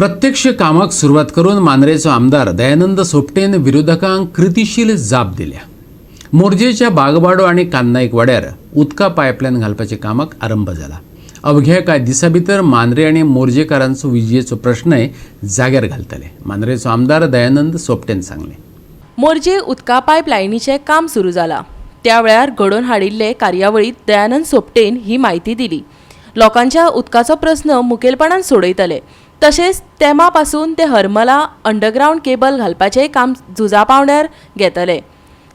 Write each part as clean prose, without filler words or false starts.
प्रत्यक्ष कामाक सुरवात करून मांद्रेचो आमदार दयानंद सोपटेन विरोधकांक कृतीशील जाप दिल्या. मोरजेच्या बागवाडो आनी कान्नाईक वाड्यार उदका पायपलायन घालपाच्या कामाक आरंभ जाला. अवघ्या कांय दिसां भितर मांद्रे आनी मोरजेकारांचो विजेचो प्रश्नय जाग्यार घालतले, मांद्रेचो आमदार दयानंद सोपटेन सांगलें. मोरजे उदका पायप लायनीचें काम सुरू जाला. त्या वेळार घडोवन हाडिल्ले कार्यावळींत दयानंद सोपटेन ही म्हायती दिली. लोकांच्या उदकाचो प्रस्न मुखेलपणान सोडयतले. तशेंच तेमा पासून ते हरमला अंडरग्रावंड केबल घालपाचेंय काम झुजा पावंड्यार घेतले.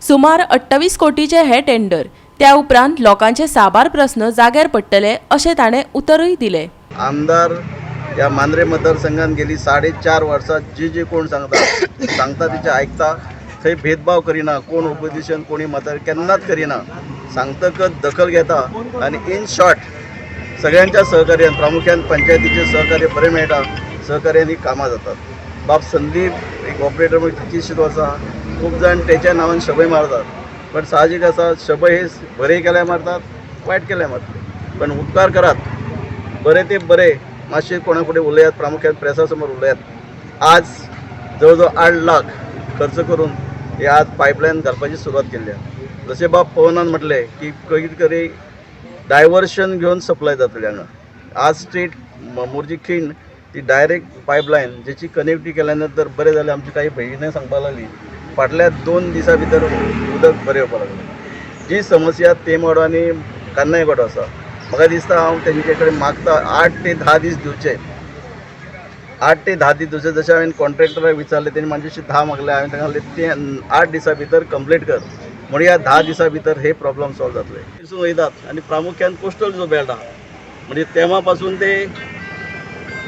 सुमार 28 कोटीचे हे टेंडर. त्या उपरांत लोकांचे साबार प्रस्न जाग्यार पडटले अशें ताणें उतरूय दिलें. आमदार ह्या मांद्रे मतदारसंघात गेली 4.5 वर्सां जी जी कोण सांगता सांगता तिचे आयकता, थंय भेदभाव करिना, कोण ओपोजिशन कोणी मतदार केन्नाच करिना, सांगतकच दखल घेता आनी इन शॉर्ट सगळ्यांच्या सहकार्यान, प्रामुख्यान पंचायतीचे सहकार्य बरें मेळटा, सहकार्यान ही कामां जातात. बाब संदीप एक ऑपरेटर म्हणून 25 वर्सां खूब जाण तेच्या नांवान शबय मारतात, पण साहजीक आसा शबय हे बरें केल्यार मारतात, वायट केल्यार मारतात, पण उपकार करात बरें ते बरें मातशें कोणा फुडें उलयात, प्रामुख्यान प्रेसा समोर उलयात. आज जवळ जवळ 8 लाख खर्च करून हे आज पायपलायन घालपाची सुरवात केल्ली आसा. जशें बाब पवनान म्हटलें की खंय तरी डायवर्शन घेवन सप्लाय जातली हांगा. आज स्ट्रेट मोरजी खीण ती डायरेक्ट पायपलायन जेची कनेक्टिविटी केल्या नंतर बरें जालें. आमची काही भयणीं सांगपाक लागली फाटल्या 2 दिसां भितर उदक बरें येवपाक लागलें. जी समस्या तेमवाडो आनी कान्नायवाडो आसा, म्हाका दिसता हांव तेंचे कडेन मागता 8 ते 10 दीस दिवचे, 8 ते 10 दीस दिवचे. जशें हांवें कॉन्ट्रॅक्टराक विचारलें, तेणी म्हाजे 10 मागले, हांवें तांकां सांगलें ते 8 दिसां भितर कंप्लीट कर, म्हणून ह्या 10 दिसां भितर हे प्रॉब्लम सॉल्व जातले. थंयसून वयतात आनी प्रामुख्यान कोस्टल जो बेल्ट आहा म्हणजे तेमा पासून ते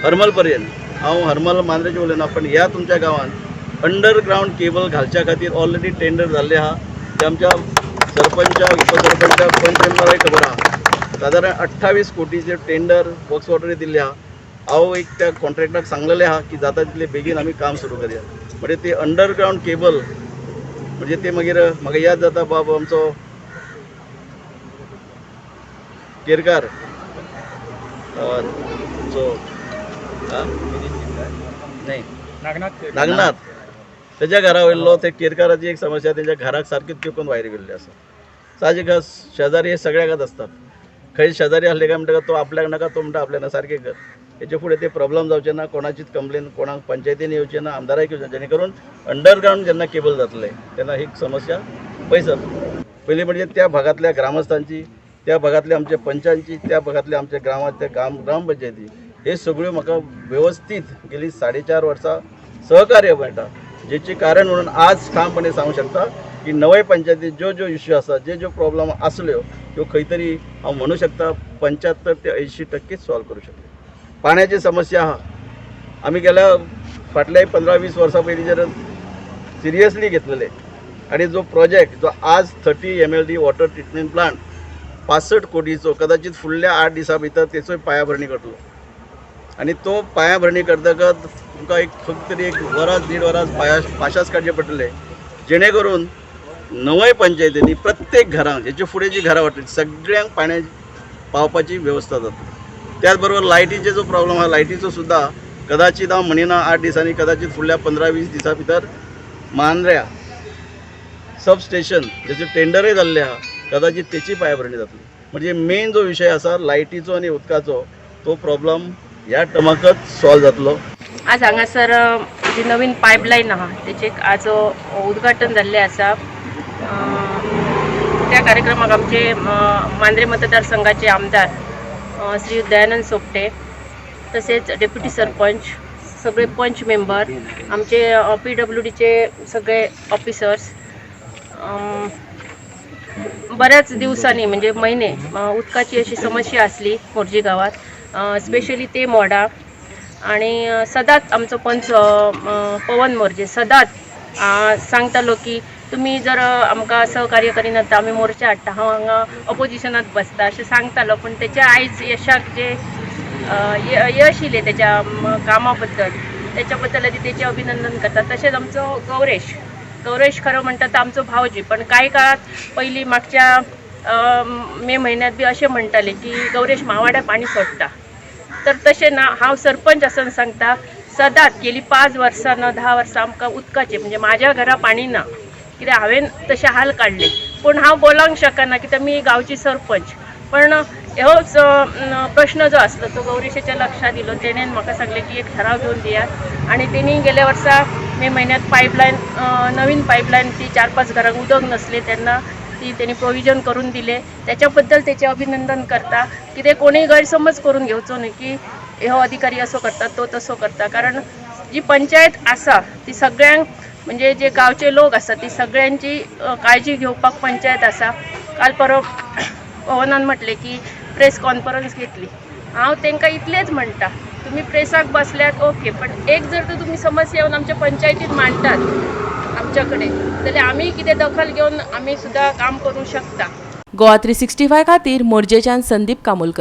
हरमल पर्यंत, हांव हरमल मांद्रेचें उलयना, पण ह्या तुमच्या गांवांत अंडरग्रावंड केबल घालच्या खातीर ऑलरेडी टेंडर जाल्ले आहा. ते आमच्या सरपंचाक, उपसरपंचाक, पंच मेंबराक खबर आहा. सादारण 28 कोटीचे टेंडर वर्क्स ऑर्डर दिल्ले आहा. हांव एक त्या कॉन्ट्रॅक्टराक सांगलेलें आहा की जाता तितले बेगीन आमी काम सुरू करया. म्हणजे ते अंडरग्रावंड केबल म्हणजे ते मागीर म्हाका याद जाता बाब आमचो केरकार जो नाही नागनाथ तेच्या घरा वयलो ते केरकाराची एक समस्या, तेंच्या घराक सारकीच चुकून वायरी गेल्ली आसा. साहजीक शेजारी हे सगळ्याकच आसतात, खंय शेजारी आसले काय म्हणटा तो आपल्याक नाका, तो म्हणटा आपल्याक ना, सारकें कर. हेचे फुडें ते प्रॉब्लम जावचे ना, कोणाचीच कंप्लेन कोणाक पंचायतीन येवचे ना, आमदाराक येवचे ना, जेणे करून अंडरग्रावंड जेन्ना केबल जातले तेन्ना ही समस्या पयस जातली. पयलीं म्हणजे त्या भागांतल्या ग्रामस्थांची, त्या भागांतल्या आमच्या पंचांची, त्या भागांतल्या आमच्या गांवांतल्या ग्रामपंचायती, हे सगळ्यो म्हाका वेवस्थीत गेली 4.5 वर्सां सहकार्य मेळटा, जेचे कारण म्हणून आज ठामपणे सांगू शकता की नवे पंचायतीत ज्यो ज्यो इश्यू आसा, जे ज्यो प्रॉब्लम आसल्यो त्यो खंय तरी हांव म्हणू शकता 75 ते 80% सॉल्व करूं शकता. पाण्याची समस्या आहा, आमी गेल्या फाटल्या 15-20 वर्सां पयलीं जर सिरियसली घेतलेले आनी जो प्रोजेक्ट जो आज 30 MLD water treatment plant 65 कोटीचो कदाचित फुडल्या 8 दिसां भितर तेचोय पायाभरणी करतलो. आनी तो पायाभरणी करतकच तुमकां एक खंय तरी एक वरास 1.5 वरास पाशास काडचे पडटले, जेणे करून नवय पंचायतींनी प्रत्येक घरांक हेचे फुडें जी घरां वाडटली सगळ्यांक पाण्या पावपाची वेवस्था जातली. त्याच बरोबर लायटीचो जो प्रॉब्लम आहा, लायटीचो सुद्दां कदाचित हांव म्हणिना 8 दिसांनी, कदाचित फुडल्या 15-20 दिसां भितर मांद्र्या सब स्टेशन जेचे टेंडरय जाल्ले आहा कदाचित तेची पायाभरणी जातली. म्हणजे मेन जो विशय आसा लायटीचो आनी उदकाचो तो प्रॉब्लम ह्या टर्माकच सॉल्व जातलो. आज हांगासर जी नवीन पायपलायन आहा तेचे आज उद्घाटन जाल्लें आसा. त्या कार्यक्रमाक आमचे मांद्रे मतदारसंघाचे आमदार श्री दयानंद सोपटे, तसेच डेप्युटी सरपंच, सगळे पंच मेंबर, आमचे PWDचे सगळे ऑफिसर्स, बऱ्याच दिवसांनी म्हणजे महिने उदकाची अशी समस्या आसली मोरजी गावात, स्पेशली ते मोडा. आणि सदांच आमचो पंच पवन मोरजे सदांच सांगतालो की तुमी जर आमकां सहकार्य करिनात तर आमी मोर्चा हाडटा, हांव हांगा ऑपोजिशनात बसता अशें सांगतालो. पूण तेच्या आयज यशाक जे यश येयलें तेच्या कामा बद्दल, तेच्या बद्दल आदी तेचें अभिनंदन करता. तशेंच आमचो गौरेश, गौरेश खरो म्हणटा तो आमचो भावजी, पण कांय काळात पयलीं मागच्या मे म्हयन्यांत बी अशें म्हणटाले की गौरेश मावाड्या पाणी सोडटा, तर तशें ना. हांव सरपंच आसून सांगता सदांच गेली 5 वर्सां ना 10 वर्सां आमकां उदकाचें म्हणजे म्हाज्या घरा पाणी ना, कित्याक हांवें तशे हाल काडले, पूण हांव बोलोंक शकना कित्याक मी गांवची सरपंच. पण होच प्रश्न जो आसलो तो गौरीशाच्या लक्षात दिलो, तेणेन म्हाका सांगलें की एक ठराव घेवन दियात आनी तेणी गेल्या वर्सा मे म्हयन्यात पायपलायन नवीन पायपलायन ती 4-5 घरांक उदक नसले तेन्ना ती तेणी प्रोविजन करून दिले, त्याच्या बद्दल तेचें अभिनंदन करता. कितें कोणीय गैरसमज करून घेवचो न्हय की हो अधिकारी असो करता तो तसो करता, कारण जी पंचायत आसा ती सगळ्यांक म्हणजे जे गांवचे लोक आसा ती सगळ्यांची काळजी घेवपाक पंचायत आसा. काल परवा पवनान म्हटलें की प्रेस कॉन्फरन्स घेतली, हांव तांकां इतलेंच म्हणटा, तुमी प्रेसाक बसल्यात ओके, पण एक जर तर तुमी समस्या येवन आमच्या पंचायतीत मांडटात आमच्या कडेन जाल्यार आमी कितें दखल घेवन आमी सुद्दां काम करूं शकता. गोवा 365 खातीर मोरजेच्यान संदीप कामोलकर.